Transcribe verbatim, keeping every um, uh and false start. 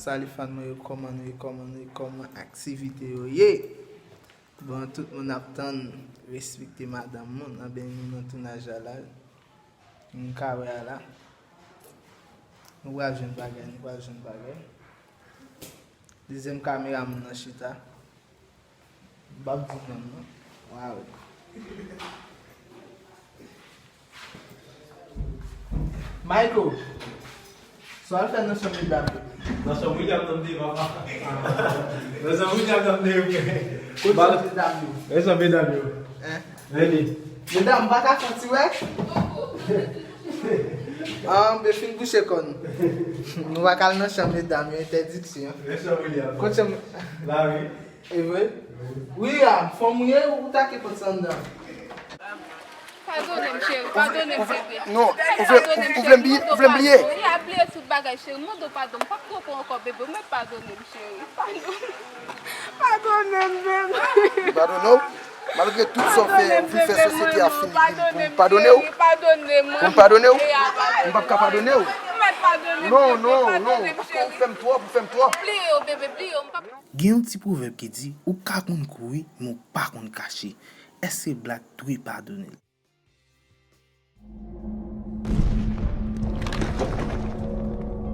Salut fan mwen yo, kòman nou ye, kòman nou ye, kòman aktivite yo ye? Bon, tout moun ap tann respekte madanm moun, anben nou nan tounaj la la. Nou ka wè a la. Nou pral jwenn bagay, nou pral jwenn bagay. Dezyèm kamera moun nan chita. M p ap di non, non. Waw. Michael, sa w al fè nan chanm medam yo? Nan chanm William nan m te ye, papa. Nan chanm William nan m te ye, frè. Kot chanm medam yo? Nan chanm medam yo. Hein? Vini. Medam, m pa ka fè ti wè? Ah, m fin bouche kòn. Nou pa ka al nan chanm medam yo, entèdiksyon. Nan chanm William. Kot chanm? La, wi. E vre? Wi, a, fanm ou ye, ou take pòt sa anndan. Padone m, cheri, padone m, bebe. Non, ou vle, ou, ou vle m bliye, ou vle m bliye? Wi, a bliye tout bagay, cheri. Mande w padon, m p ap twonpe w ankò, bebe. Ou mèt padone m, cheri. Padon-, padone m, bebe. Padone w? Malgre tout sa w fè, ou vin fè sosyete a fin pou m padone w? Padone m. Pou m padone w? M p ap ka padone w. Ou mèt padone m, bebe. Non, non, non, paske ou fè m twòp, ou fè m twòp. Bliye yo, bebe, bliye yo, m p ap Gen yon ti pwovèb ki di, ou ka konn kouri, men ou pa konn kache. Èske Black dwe padone l?